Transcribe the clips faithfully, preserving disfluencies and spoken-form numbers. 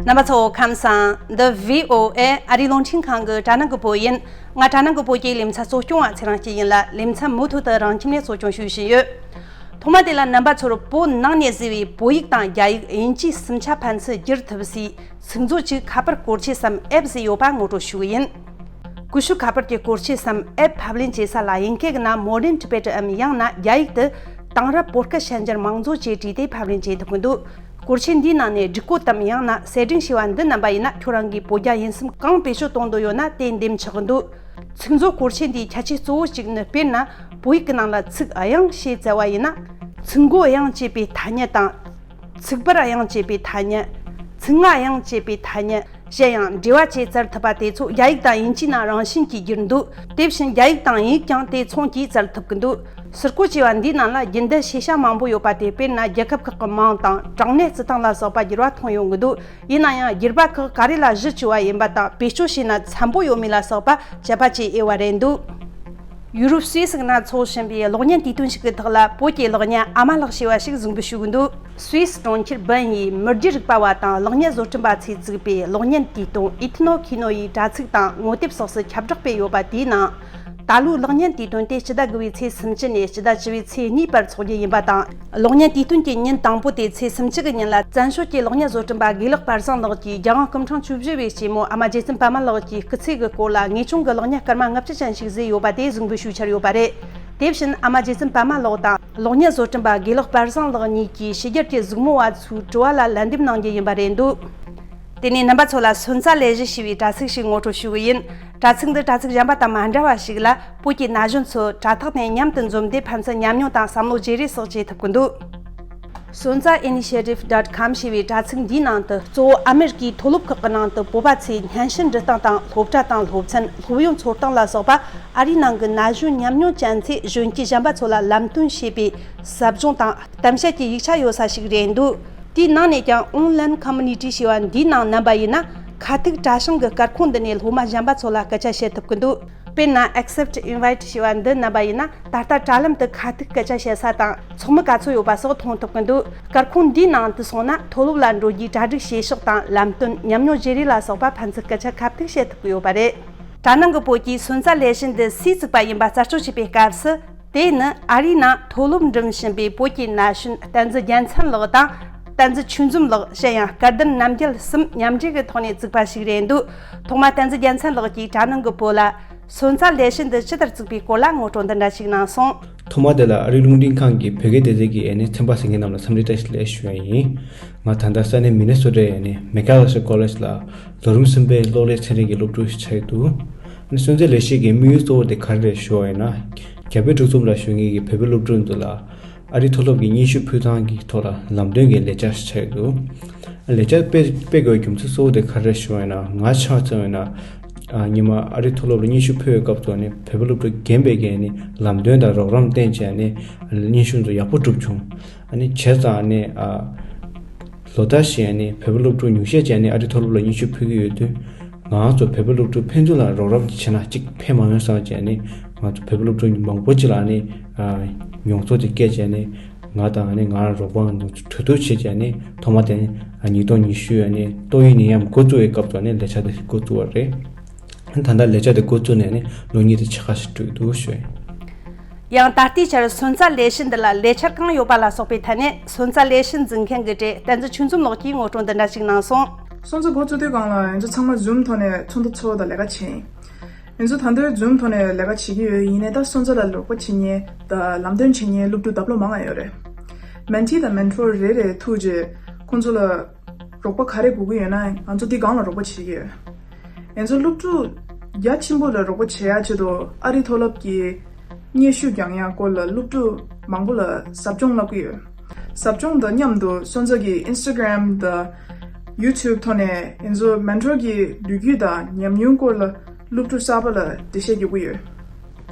རྣམ་པ་ཚོ་ཁམས་བཟང་། འདི་བྷི་ཨོ་ཨེ་ཨ་རིའི་རླུང་འཕྲིན་ཁང་གི་དྲ་ནང་གི་བོད་ཡིན། ང་དྲ་ནང་གི་བོད་ཀྱི་ལེ་ཚན་གཙོ་སྐྱོང་བ་ཚེ་རིང་སྐྱིད་ཡིན་ལ། ལེ་ཚན་མུ་མཐུད་དུ་རང་ཁྱིམ་ནས་གཙོ་སྐྱོང་ཞུ་བཞིན་ཡོད། ཐོག་མ་དེ་ལ་རྣམ་པ་ཚོར་བོད་ནང་ནས་བཟོས་པའི་བོད་ཡིག་དང་རྒྱ་ཡིག་དབྱིན་ཇིའི་སུམ་ཆ་ཕན་ཚུན་བསྒྱུར་ཐུབ་སའི་ཚིག་མཛོད་ཅིག་ཁ་པར་སྐོར་ཆས་སམ་ཨེབ་ཟེར་ཡོད་པ་ངོ་སྤྲོད་ཞུ་གི་ཡིན། ཀུ་ཤུ་ཁ་པར་གྱི་སྐོར་ཆས་སམ་ཨེབ་ཕབ་ལེན་བྱེད་ས་ལ་དབྱིན་སྐད་ཀྱི་ནང་Modern Tibetan་འམ་ཡང་ན་རྒྱ་ཡིག་ཏུ་དེང་རབས་བོད་སྐད་ཤན་སྦྱར་མང་གཙོ་ཅེས་བྲིས་ཏེ་ཕབ་ལེན་བྱེད་ཐུབ་ཀྱི་འདུག་སྐོར་ཆས་འདིའི་ནང་ནས་སྒྲིག་གོ་དམ་ཡང་ན་གསལ་སྒྲེང་ཞེས་པ་འདི་བསྣམས་པ་ཡིན་ན། ཁྱོད་རང་གིས་བོད་རྒྱ་དབྱིན་གསུམ་གང་བེད་སྤྱོད་གཏོང་འདོད་ཡོད་ན་དེ་འདེམས་ཆོག་གི་འདུག་ཚིག་མཛོད་སྐོར་ཆས་འདིའི་ཁྱད་ཆོས་གཙོ་བོ་གཅིག་ནི། དཔེར་ན། བོད་ཡིག་གི་ནང་ལ་ཚིག་དབྱངས་ཞེས་བཙལ་བ་ཡིན་ན། ཚིག་མགོ་དབྱངས་ཅེས་པའི་ཐ་སྙད་དང་། ཚིག་བར་དབྱངས་ཅེས་པའི་ཐ་སྙད། ཚིག་རྔ་དབྱངས་ཅེས་པའི་ཐ་སྙད། གཞན་ཡང་འབྲེལ་བ་བཅས་བཙལ་ཐུབ་པ་དེ་ཚོ་རྒྱ་ཡིག་དང་དབྱིན་ཇིའི་ནང་རང་བཞིན་གྱིས་བསྒྱུར་འདུག་དེ་བཞིན་རྒྱ་ཡིག་དང་དབྱིན་ཡིག་ཀྱང་དེ་མཚུངས་ཀྱིས་བཙལ་ཐུབ་ཀྱི་འདུག་ཟུར་བཀོད་ཅེས་པ་འདིའི་ནང་ལ་རྒྱུན་ལྡན་ཤེས་བྱ་མང་པོ་ཡོད་པ་དེ། དཔེར་ན། རྒྱལ་ཁབ་ཁག་གི་མིང་དང་། གྲངས་གནས་རྩི་སྟངས་ལ་སོགས་པ་བསྒྱུར་བ་མཐོང་ཡོང་གི་འདུག་ཡིན་ན་ཡང་། བསྒྱུར་པ་ཁག་ག་རེ་ལ་གཞི་བཅོལ་བ་ཡིན་པ་དང་། བེད་སྤྱོད་བྱས་ན་འཚམ་པོ་ཡོད་མེད་ལ་སོགས་པ་དཔྱད་པ་བྱེད་འོས་པ་རེད་འདུག་ཡུ་རོབ་སུད་སི་ནང་འཚོགས་བཞིན་པའི་གློག་བརྙན་དུས་སྟོན་ཞིག་གི་ཐོག་ལ། བོད་ཀྱི་གློག་བརྙན་ཨ་མ་ལགས་ཞེས་པ་ཞིག་གཟིགས་འབུལ་ཞུ་གི་འདུག་སུད་སི་གྲོང་ཁྱེར་བྷརན་ཡི་མི་རྒྱུད་རིག་པ་བ་དང་གློག་བརྙན་བཟོ་སྐྲུན་པ་ཚོས་བཙུགས་པའི་གློག་བརྙན་དུས་སྟོན་Ethno Kino ཡི་དྲ་ཚིགས་དང་ངོ་དེབ་སོགས་སུ་ཁྱབ་བསྒྲགས་སྤེལ་ཡོད་པ་དེའི་ནང་། ད་ལོའི་གློག་བརྙན་དུས་སྟོན་དེ་སྤྱི་ཟླ་དགུ་པའི་ཚེས་སུམ་ཅུ་ནས་སྤྱི་ཟླ་བཅུ་པའི་ཚེས་གཉིས་བར་འཚོགས་རྒྱུ་ཡིན་པ་དང་། གློག་བརྙན་དུས་སྟོན་གྱི་ཉིན་དང་པོ་དེ་ཚེས་སུམ་ཅུ་གི་ཉིན་ལ། བཙན་བྱོལ་གྱི་གློག་བརྙན་བཟོ་སྐྲུན་པ་དགེ་ལེགས་དཔལ་བཟང་ལགས་ཀྱིས་རྒྱལ་དབང་སྐུ་ཕྲེང་བཅུ་བཞི་པའི་སྐྱེས་མོ་ཨ་མ་རྗེ་བཙུན་པད་མ་ལགས་ཀྱི་སྐུ་ཚེ་གི་སྐོར་ལ་ངེས་འབྱུང་གི་གློག་བརྙན་སྐར་མ་ལྔ་བཅུ་ཅན་ཞིག་བཟོས་ཡོད་པ་དེ་གཟིགས་འབུལ་ཞུས་འཆར་ཡོད་པ་རེད། དེ་བཞིན་ཨ་མ་རྗེ་བཙུན་པད་མ་ལགས་དང་གློག་བརྙན་བཟོ་སྐྲུན་པ་དགེ་ལེགས་དཔལ་བཟང་ལགས་གཉིས་ཀྱིས་ཕྱི་རྒྱལ་གྱི་གཟིགས་མོ་བ་ཚོའི་དྲི་བ་ལ་ལན་འདེབས་གནང་རྒྱུ་ཡིན་པ་རེད་འདུག་དེ་ནས་རྣམ་པ་ཚོ་ལ་སོན་རྩ་ལས་གཞི་ཞེས་པའི་དྲ་ཚིགས་ཤིག་ངོ་སྤྲོད་ཞུ་གི་ཡིན། དྲ་ཚིགས་འདི་དྲ་ཚིགས་གཞན་པ་དང་མ་འདྲ་བ་ཞིག་ལ། བོད་ཀྱི་ན་གཞོན་ཚོ་དྲ་ཐོག་ནས་མཉམ་དུ་འཛོམས་ཏེ་ཕན་ཚུན་ཉམས་མྱོང་དང་བསམ་བློ་བརྗེ་རེས་སོགས་བྱེད་ཐུབ་ཀྱི་འདུག་སོན་རྩ་initiative dot com ཞེས་པའི་དྲ་ཚིགས་འདིའི་ནང་དུ། གཙོ་བོ་ཨ་མེ་རི་ཀའི་མཐོ་སློབ་ཁག་གི་ནང་དུ་བོད་པ་ཚོས་སྙན་ཞུ་འབྲི་སྟངས་དང་། སློབ་གྲྭ་དང་སློབ་ཚན། སློབ་ཡོན་འཚོལ་སྟངས་ལ་སོགས་པ་ཨ་རིའི་ནང་གི་ན་གཞོན་ཉམས་མྱོང་ཅན་ཚོས་གཞོན་སྐྱེས་གཞན་པ་ཚོ་ལ་ལམ་སྟོན་བྱེད་པའི་ཟབ་སྦྱོང་དང་གཏམ་བཤད་ཀྱི་ཡིག་ཆ་ཡོད་ས་ཞིག་རེད་འདུག་དེའི་ནང་ནས་ཀྱང་Online Community ཞེས་པ་འདིའི་ནང་བསྣམས་པ་ཡིན་ན། ཁ་ཐུག་དྲ་བྱང་གི་སྐར་ཁུང་འདི་ནས་སློབ་མ་གཞན་པ་ཚོ་ལ་སྐད་ཆ་བཤད་ཐུབ་ཀྱི་འདུག་དཔེར་ན། Accept Invite ཞེས་པ་འདི་བསྣམས་པ་ཡིན་ན། ད་ལྟ་དྲ་ལམ་དུ་ཁ་ཐུག་སྐད་ཆ་བཤད་ས་དང་ཚོགས་མི་ག་ཚོད་ཡོད་པ་སོགས་མཐོང་ཐུབ་ཀྱི་འདུག་སྐར་ཁུང་འདིའི་ནང་དུ་སོང་ན། མཐོ་སློབ་ལ་འགྲོ་རྒྱུའི་གྲ་སྒྲིག་བྱེད་ཕྱོགས་དང་། ལམ་སྟོན། ཉམས་མྱོང་བརྗེ་རེས་ལ་སོགས་པ་ཕན་ཚུན་སྐད་ཆ་ཁ་ཐུག་བཤད་ཐུབ་ཀྱི་ཡོད་པ་རེད། དྲ་ནང་གི་བོད་ཀྱི་སོན་རྩ་ལས་གཞི་འདི་སུས་བཙུགས་པ་ཡིན་པ་རྩད་གཅོད་བྱེད་པའི་སྐབས་སུ། དེ་ནི་ཨ་རིའི་ནང་མཐོ་སློབ་འགྲིམ་བཞིན་པའི་བོད་ཀྱི་ན་གཞོན་བསྟན་འཛིན་རྒྱལ་མཚན་ལགས་དང་། བསྟན་འཛིན་ཆོས་འཛོམས་ལགས། གཞན་ཡང་སྐལ་ལྡན་རྣམ་རྒྱལ་གསུམ་མཉམ་འབྲེལ་གྱི་ཐོག་ནས་བཙུགས་པ་ཞིག་རེད་འདུག་ཐོག་མར་བསྟན་འཛིན་རྒྱལ་མཚན་ལགས་ཀྱིས་དྲ་ནང་གི་བོད་ལ་སོན་རྩ་ལས་གཞི་འདི་ཇི་ལྟར་བཙུགས་པའི་སྐོར་ལ་ངོ་སྤྲོད་འདི་འདྲ་ཞིག་གནང་སོང་། ཐོག་མ་དེ་ལ་ཨ་རིའི་རླུང་འཕྲིན་ཁང་གི་བོད་སྐད་སྡེ་ཚན་གྱི་ཨ་ནི་ཚན་པ་ཟིན་མཁན་རྣམས་ལ་འཚམས་འདྲི་བཀྲ་ཤིས་བདེ་ལེགས་ཞུ་ཡ་ཡིན། ང་ད་ལྟ་ས་གནས་མི་ནི་སོ་ཊའི་ཨ་ནི་མེ་ཀ་ལ་ཤི་ཀོ་ལེཇ་ལ་ལོ་རིམ་གསུམ་པའི་གློག་ཀླད་ཚན་རིག་གི་སློབ་ཕྲུག་ཞིག་ཆགས་ཀྱི་འདུག་ཨ་ནི་སོན་རྩ་ལས་གཞི་གི་དམིགས་ཡུལ་གཙོ་བོ་དེ་ག་རེ་རེད་ཞུ་བ་ཡིན་ན། རྒྱ་བོད་འབྲུག་གསུམ་ལ་བཞུགས་མཁན་གྱི་བོད་པའི་སློབ་ཕྲུག་ཚོ་ལ་ཨ་རིའི་མཐོ་སློབ་ཀྱི་སྙན་ཞུ་ཕུལ་སྟངས་ཀྱི་ཐོག་ལ་ལམ་སྟོན་གྱི་ལས་འཆར་ཞིག་ཆགས་ཀྱི་འདུག་ལས་འཆར་སྤེལ་སྤེལ་དགོས་པའི་རྒྱུ་མཚན་གཙོ་བོ་དེ་ག་རེ་རེད་ཞུ་བ་ཡིན་ན། ང་ཆ་བཞག་པ་ཡིན་ན། ཨ། སྔོན་མ་ཨ་རིའི་མཐོ་སློབ་ལ་སྙན་ཞུ་ཕུལ་བའི་སྐབས་སུ་ནི་བོད་པའི་སློབ་ཕྲུག་རྒན་པའི་གི་ནི་ལམ་སྟོན་དང་རོགས་རམ་བསྟེན་བྱས་ནས་སྙན་ཞུ་ཚོ་ཡག་པོ་གྲུབ་བྱུང་། ཨ་ནི་བྱས་ཙང་ནི། ཨ། ལོ་ལྟར་བཞིན་ནི་བོད་པའི་སློབ་ཕྲུག་ཉུང་ཤས་ཅིག་ནི་ཨ་རིའི་མཐོ་སློབ་ལ་སྙན་ཞུ་ཕུལ་གྱི་ཡོད་དུས། ང་ཚོ་བོད་པའི་སློབ་ཕྲུག་ཕན་ཚུན་ལ་རོགས་རམ་ཅིག་བྱས་ན་ཅིག་ཕན་མ་ཡོང་བསམ་བྱས་ནས། ང་ཚོ་བོད་པའི་སློབ་ཕྲུག་མང་པོ་ཅིག་ལ་ནི། ཨ། མྱོང་ཚོར་དེ་སྐྱེས་བྱས་ནས། ང་དང་ནི་ང་རང་རོགས་པ་ཚོ་གྲོས་བསྡུར་བྱས་བྱས་ནས། ཐོག་མ་དེ་ནི་ཉིས་སྟོང་ཉི་ཤུ་ནི་ཏོག་དབྱིབས་ནད་ཡམས་འགོ་བཙུགས་པའི་སྐབས་སུ་ནི་ལས་འཆར་དེ་འགོ་བཙུགས་པ་རེད། ད་ལྟ་ལས་འཆར་དེ་འགོ་བཙུགས་ནས་ནི་ལོ་གཉིས་དང་ཕྱེད་ཀ་ཞིག་འགྲོ་གི་འདུག་ཞུ། ཡང་ད་ལྟའི་ཆར་སོན་རྩ་ལས་གཞི་འདི་ལ་ལས་འཆར་གང་ཡོད་པ་ལ་སོགས་པའི་ཐད་ནས། སོན་རྩ་ལས་གཞི་འཛིན་མཁན་གྱི་གྲས་བསྟན་འཛིན་ཆོས་འཛོམས་ལགས་ཀྱིས་ངོ་སྤྲོད་འདི་འདྲ་ཞིག་གནང་སོང་། སོན་རྩ་འགོ་བཙུགས་དུས་སྒང་ལ་ང་ཚོ་ཚང་མ་ཛུམ་ཐོག་ནས་ཚོགས་འདུ་ཚོགས་དང་ལས་ཀ་བྱས་ཡིན། ང་ཚོ་ད་ལྟ་ཛུམ་ཐོག་ནས་ལས་ཀ་བྱེད་ཀྱི་ཡོད། ཡིན་ནའི་ད་སོན་རྩ་ལ་རོགས་པ་བྱེད་མཁན་དང་ལམ་སྟོན་བྱེད་མཁན་སློབ་ཕྲུག་ལྡབ་ལོག་མང་ང་ཡོད་རེད། མེན་ཊི་དང་མེན་ཊོར་རེ་རེ་ཐུག་རྗེས་ཁོང་ཚོ་ལ་རོགས་པ་ག་རེ་དགོས་ཀྱི་ཡོད་ན་ང་ཚོ་འདི་སྒང་ལ་རོགས་པ་བྱེད་ཀྱི་ཡོད། ང་ཚོ་སློབ་ཕྲུག་རྒྱ་ཆེན་པོ་ལ་རོགས་པ་བྱེད་ཡ་ཆེད་དུ་ཨ་རིའི་མཐོ་སློབ་ཀྱི་སྙན་ཞུ་རྒྱག་ཡ་སྐོར་ལ་སློབ་ཕྲུག་མང་པོ་ལ་ཟབ་སྦྱོང་བསླབ་ཀྱི་ཡོད། ཟབ་སྦྱོང་དང་མཉམ་དུ་སོན་རྩ་གི་ཨིན་སི་ཊ་གྷི་རམ་དང་ཡུ་ཊུབ་ཐོག་ནས་ང་ཚོ་མེན་ཊོར་གྱི་ལོ་རྒྱུས་དང་ཉམས་མྱོང་སྐོར་ལ་སློབ་ཕྲུག་གསར་པ་ལ་འགྲེལ་བཤད་རྒྱག་གི་ཡོད།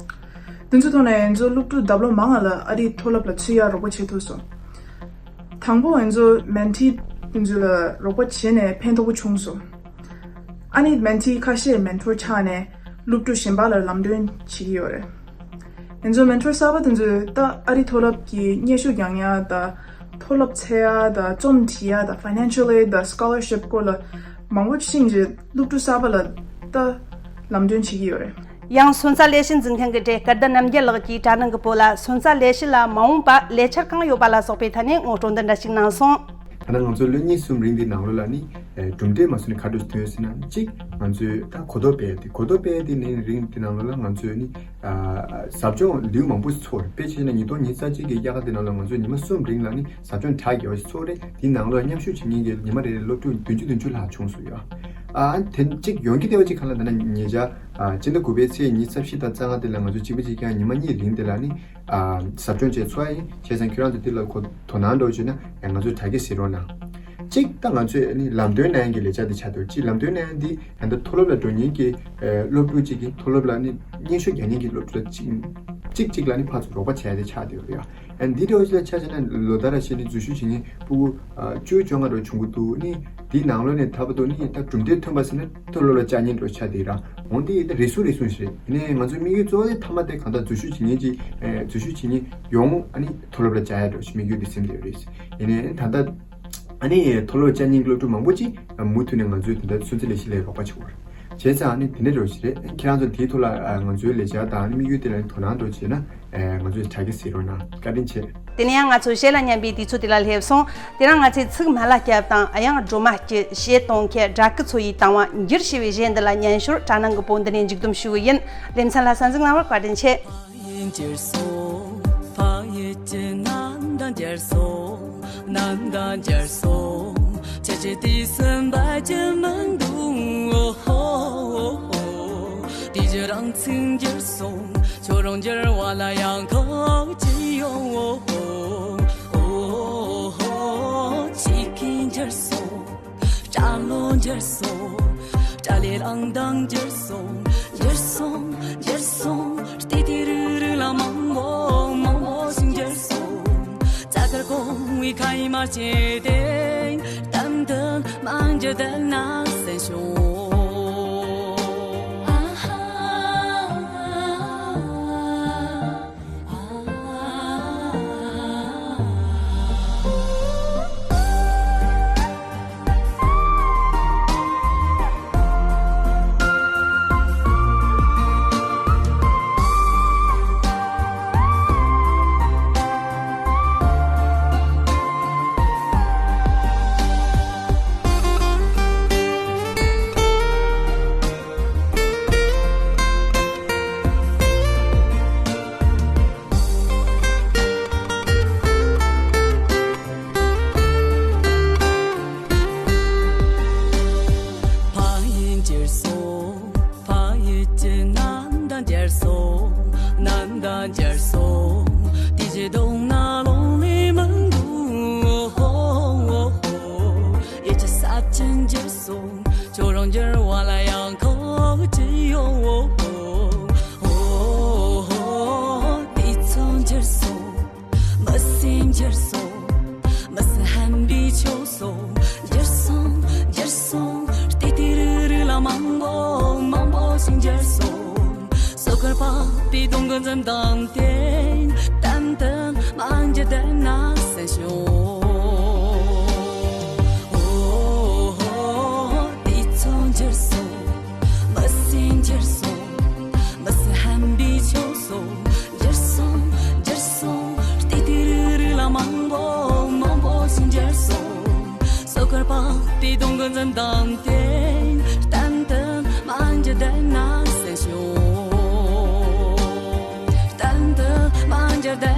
དེ་ཚོའི་ཐོག་ནས་ང་ཚོ་སློབ་ཕྲུག་ལྡབ་ལོག་མང་ང་ལ་ཨ་རིའི་མཐོ་སློབ་ལ་ཚུད་ཡ་རོགས་པ་བྱེད་ཐུབ་སོང་། དང་པོ་ང་ཚོ་མེན་ཊི་ང་ཚོ་ལ་རོགས་པ་བྱས་ནས་ཕན་ཐོགས་པོ་བྱུང་སོང་། ཨ་ནི་མེན་ཊི་ཁ་ཤས་མེན་ཊོར་ཆགས་ནས་སློབ་ཕྲུག་གཞན་པ་ལ་ལམ་སྟོན་བྱེད་ཀྱི་ཡོད་རེད། ང་ཚོ་མེན་ཊོར་གསར་པ་དེ་ཚོས་ད་ཨ་རི་མཐོ་སློབ་ཀྱི་སྙན་ཞུ་རྒྱག་ཡ་དང་ མཐོ་སློབ་འཚོལ་ཡ་དང་རྩོམ་འབྲི་ཡ་དང་financial aid དང་scholarship སྐོར་ལ་མང་པོ་ཤེས་ཀྱི་སློབ་ཕྲུག་གསར་པ་ལ་ད་ལམ་སྟོན་བྱེད་ཀྱི་ཡོད་རེད། ཡང་སོན་རྩ་ལས་གཞི་འཛིན་མཁན་གྱི་གྲས་སྐལ་ལྡན་རྣམ་རྒྱལ་ལགས་ཀྱིས་དྲ་ནང་གི་བོད་ལ་སོན་རྩ་ལས་གཞི་ལ་མ་འོངས་པ་ལས་འཆར་གང་ཡོད་པ་ལ་སོགས་པའི་ཐད་ནས་ངོ་སྤྲོད་འདི་འདྲ་ཞིག་གནང་སོང་། ཐ་ན་ང་ཚོའི་ལོ་གཉིས་གསུམ་རིང་འདི་ནང་ལོགས་ལ་ནི་ཨེ་གྲུབ་འབྲས་མ་སོན་ནི་ག་འདྲ་ཐོན་ཟེར་ན། གཅིག་ང་ཚོས་ད་གོ་རྟོགས་སྤེལ་ཏེ། གོ་རྟོགས་སྤེལ་ཏེ་ནི་རིང་འདི་ནང་ལོགས་ལ་ང་ཚོས་ནི་ཨ་ཟབ་སྦྱོང་ལེའུ་མང་པོ་ཚོགས་རེད། དཔེ་བྱས་ན་ཉིས་སྟོང་ཉི་ཤུ་རྩ་གཅིག་གི་དབྱར་ཁ་འདི་ནང་ལ་ང་ཚོས་ཉི་མ་གསུམ་རིང་ལ་ནི་ཟབ་སྦྱོང་གྲ་རྒྱས་པ་ཞིག་ཚོགས་རེད། དེའི་ནང་ལོགས་མཉམ་ཞུགས་བྱེད་མཁན་གྱི་ཉི་མ་རེ་རེ་སློབ་ཕྲུག་བདུན་ཅུ་བདུན་ཅུ་ལྷག་བྱུང་སོང་ཡོད། ཨ་དེ་གཅིག་ཡོང་རྒྱུ་དེ་བ་གཅིག་ག་ལ་ད་ན་ཉེ་ཆར་ཨ་སྤྱི་ཟླ་དགུ་པའི་ཚེས་ཉི་ཤུ་རྩ་བཞི་དང་རྩ་ལྔ་དེ་ལ་ང་ཚོ་གཅིག་པ་གཅིག་རྐྱང་ཉི་མ་གཉིས་རིང་དེ་ལ་ནི་ཨ་ཟབ་སྦྱོང་བྱས་ཚོགས་ཡིན། བྱས་ཙང་ཁྱེད་རང་ཚོ་དེ་ལ་གོ་དོ་སྣང་འདྲ་བོ་བྱས་ན་ཨ་ང་ཚོ་དྲ་རྒྱ་གཟིགས་རོགས་གནང་། གཅིག་ད་ང་ཚོས་ནི་ལམ་སྟོན་གནང་ཡག་གི་ལས་འཆར་དེ་ཆགས་འདུག་གཅིག་ལམ་སྟོན་གནང་ཡག་འདི་ད་ལྟ་མཐོ་སློབ་ལ་འགྲོ་མཁན་གྱི་ཨ་སློབ་ཕྲུག་གཅིག་གིས་མཐོ་སློབ་ལ་ནི་སྙན་ཞུ་རྒྱག་མཁན་གྱི་སློབ་ཕྲུག་ལ་གཅིག་གཅིག་གཅིག་ལ་ནི་ཕར་ཚུར་རོགས་པ་བྱས་ཏེ་ཆགས་བསྡད་ཡོད་རེད། ཨ་འདི་འདྲ་བོ་ཞིག་ལ་ཆ་བཞག་ན་ལོ་ལྟར་བཞིན་ནི་འཛུལ་ཞུགས་བྱེད་མཁན་ཕྲུ་གུ་ཨ་བཅུ་བཅོ་ལྔ་འདྲ་བྱུང་གི་འདུག་ནི་འདིའི་ནང་ལོགས་ནས་ད་བར་དུ་ནི་ད་གྲུབ་འབྲས་ཐོན་པ་ཟེར་ན་མཐོ་སློབ་ལ་བཅར་མཁན་འདྲ་ཆགས་བསྡད་ར། འོན་ཏེ་ད་རེ་ཟུང་རེ་ཟུང་ཞིག་རེད། ཡིན་ནའི་ང་ཚོའི་དམིགས་ཡུལ་གཙོ་བོ་དེ་མཐའ་མ་དེ་གང་ལྟར་འཛུལ་ཞུགས་བྱེད་མཁན་གྱི་ཨ་འཛུལ་ཞུགས་བྱེད་མཁན་ཡོང་ཨ་ནི་མཐོ་སློབ་ལ་བཅར་ཡག་འདྲ་ཞིག་དམིགས་ཡུལ་དེ་ཟིན་བསྡད་ཡོད་རེད། ཡིན་ནའི་ད་ལྟ་ཨ་ནི་མཐོ་སློབ་བཅར་མཁན་གྱི་སློབ་ཕྲུག་མང་པོ་ཅིག་མུ་མཐུད་ནས་ང་ཚོའི་དེ་འདྲ་སོན་རྩ་ལས་གཞི་ལ་རོགས་པ་བྱེད་དགོས་རེད། བྱས་ཙང་ཨ་ནི་དེ་འདྲ་འདྲ་ཞིག་རེད། ཁྱེད་རང་ཚོ་དེའི་ཐོག་ལ་ཨ་ང་ཚོའི་ལས་འཆར་དང་ཨ་ནི་དམིགས་ཡུལ་དེ་ལ་དོ་སྣང་འདྲ་བྱས་ན་ཨ་ང་ཚོའི་དྲ་རྒྱ་གཟིགས་རོགས་གནང་། བཀའ་དྲིན་ཆེ། དེ་ནས་ཡང་ང་ཚོ་གཞས་ལ་མཉམ་པའི་དུས་ཚོད་དེ་ལ་སླེབས་སོང་། དེ་རིང་ང་ཚོས་ཚིག་མ་ལ་སྐྱབས་དང་དབྱངས་སྒྲོལ་མ་སྐྱིད། གཞས་གཏོང་མཁན་སྦྲ་གི་མཚོ་ཡིས་བཏང་བ་འགྱུར་ཞེས་པའི་གཞས་འདི་ལ་སྙན་ཞོར་དྲ་ནང་གི་བོད་འདི་ནས་མཇུག་བསྡོམས་ཞུ་གི་ཡིན། ལེ་ཚན་ལ་གསན་གཟིགས་གནང་བར་བཀའ་དྲིན་ཆེ། ཕ་ཡུལ་གྱི་གནམ་དང་མཇལ་སོང་། གནམ་དང་མཇལ་སོང་། ཁྱེད་ཀྱི་དུས་སུ་འབད་ཀྱི་མི་འདུག་ཨོ་ཧོ་ཨོ་ཧོ། དུས་ཀྱི་རིང་ཚུགས་འགྱུར་སོང་། ཁྱོད་རང་འགྱུར་བ་ལ་ཡང་ཁག་ཅི་ཡོད། ཨོ་ཧོ་ཨོ་ཧོ། ཆོས་སྐད་འགྱུར་སོང་། སྐྲ་ལོ་འགྱུར་སོང་། སྐྲ་ལོའི་རང་མདངས་འགྱུར་སོང་། འགྱུར་སོང་། འགྱུར་སོང་། ལྟེ་ལྟེ་རུ་རུ་ལ་མང་པོ་མང་པོ་ཞིག་འགྱུར་སོང་། རྩ་དཀར་གོང་བུའི་ཁ་ཡི་མ་སྐྱེས་ཏེ། གཏམ་དུ་མ་འགྱུར་བསྡད་ན་གསན་ཤོག་ཨ་ཧ། ཕ་ཡུལ་འགྱུར་སོང་། ཕ་ཡུལ་གྱི་གནམ་དང་མཇལ་སོང་། གནམ་དང་མཇལ་སོང་། དུས་ཀྱི་སྡུག་བསྔལ་ལོང་ལེ་མི་འདུག་ཨོ་ཧོ་ཨོ་ཧོ། ཡུལ་གྱི་ས་ཆ་འགྱུར་སོང་། ཁྱོད་རང་འགྱུར་བ་ལ་ཡང་ཁག་ཅི་ཡོད། ཨོ་ཧོ་ཨོ་ཧོ། དུས་ཚོད་འགྱུར་སོང་། མི་ཚེ་འགྱུར་སོང་། མི་ཚེ་ཧམ་པའི་ཆོག་སོང་། འགྱུར་སོང་། འགྱུར་སོང་། ལྟེ་ལྟེ་རུ་རུ་ལ་མང་པོ་མང་པོ་ཞིག་འགྱུར་སོང་། སོ་ཁར་པགས་པའི་སྡོང་གི་འཛུམ་མདངས་དེ། གཏམ་དུ་མ་འགྱུར་བསྡད་ན་གསན་ཤོག་ཨོ་ཧོ། དུས་ཚོད་འགྱུར་སོང་། མི་ཚེ་འགྱུར་སོང་། མི་ཚེ་ཧམ་པའི་ཆོག་སོང་། འགྱུར་སོང་། འགྱུར་སོང་། ལྟེ་ལྟེ་རུ་རུ་ལ་མང་པོ་མང་པོ་ཞིག་འགྱུར་སོང་། སོ་ཁར་པགས་པའི་སྡོང་གི་འཛུམ་མདངས་དེ། གཏམ་དུ་མ་འགྱུར་བསྡད་ན་གསན་ཤོག་གཏམ་དུ་མ་འགྱུར་བསྡད་